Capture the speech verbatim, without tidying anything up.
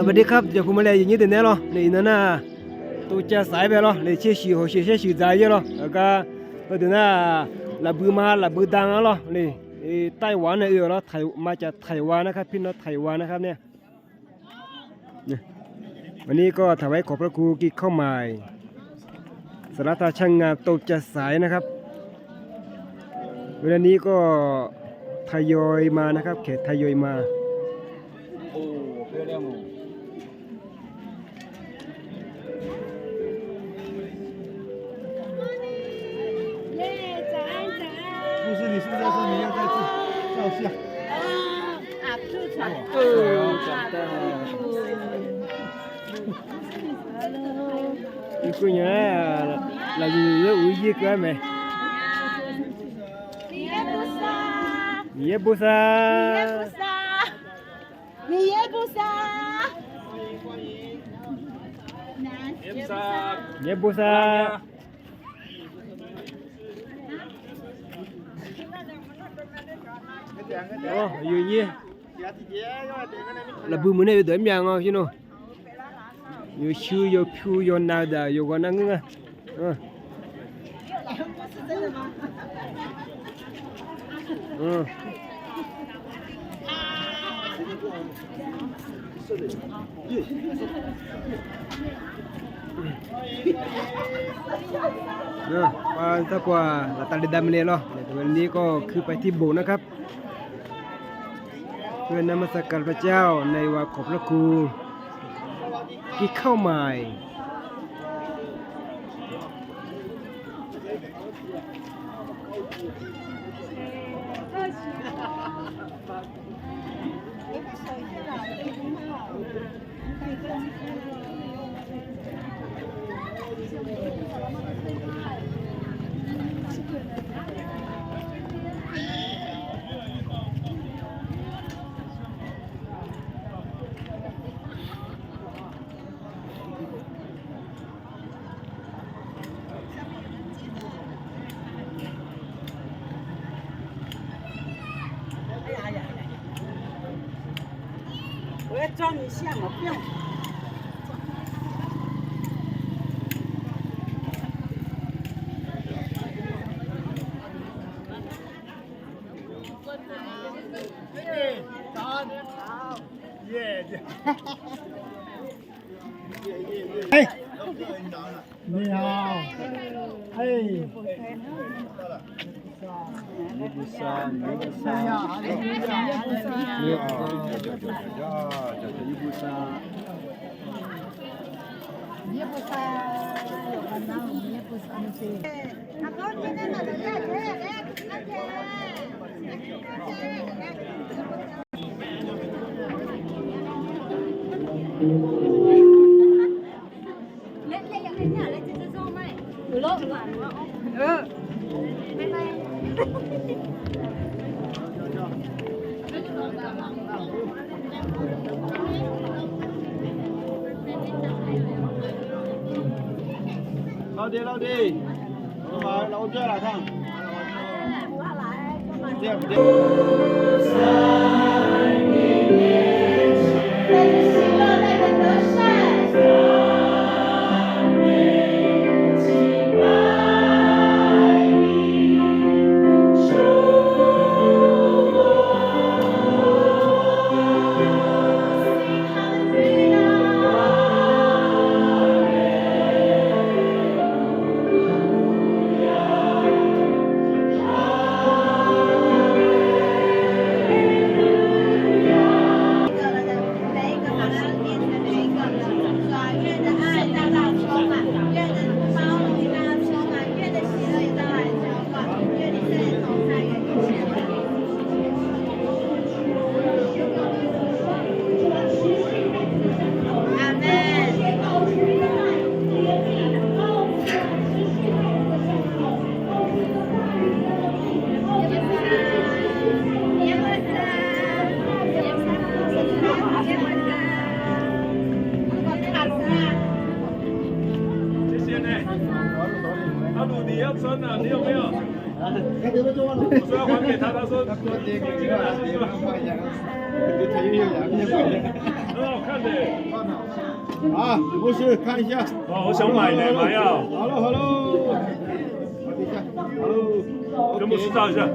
สวัสดีครับ jeqhu ma lae yawnyir deuq nae lawr le, iqnan nar, tovcav saf-aer bae lawr le, tser shuiq hawq shuiq shaer shuiq dzaq-aer yaer lawr, aqgar, heudeuq nar, lafbui ma lafbui da-anr lawr le, Taiwan-anr nae oe-awq lawr, มาจากไต้หวันนะครับ พี่น้องไต้หวันนะครับเนี่ย วันนี้ก็ถวายขอบพระคุณกินข้าวใหม่ สำหรับตาช่างงาน โตจะสายนะครับ เวลานี้ก็ทยอยมานะครับ แขกทยอยมา 不是，你是不是要说你要再次照相？啊，吐槽。 Iqkuv nya, lafyuif yawr uiq-ir keuv-ar mae. Miqyaer bosav. Miqyaer bosav. Miqyaer bosav. Miqyaer bosav. Lafbui muiq nae oe deuq-aer myav nga shir nawr. Yawshuir yawpyur yawnav daq yawghaq nar ngeur nga. Nar, pa-anr tar kov-aq, laftav le dav mae le lawr. วันนี้ก็คือไปที่โบสถ์นะครับ เพื่อนมัสการพระเจ้าในวันขอบพระคุณ กินข้าวใหม่ Nar, 你好。哎。Lau de, lau de. 啊，牧师看一下。哦，我想买呢，买呀。好了，好了。好了，跟牧师照一下。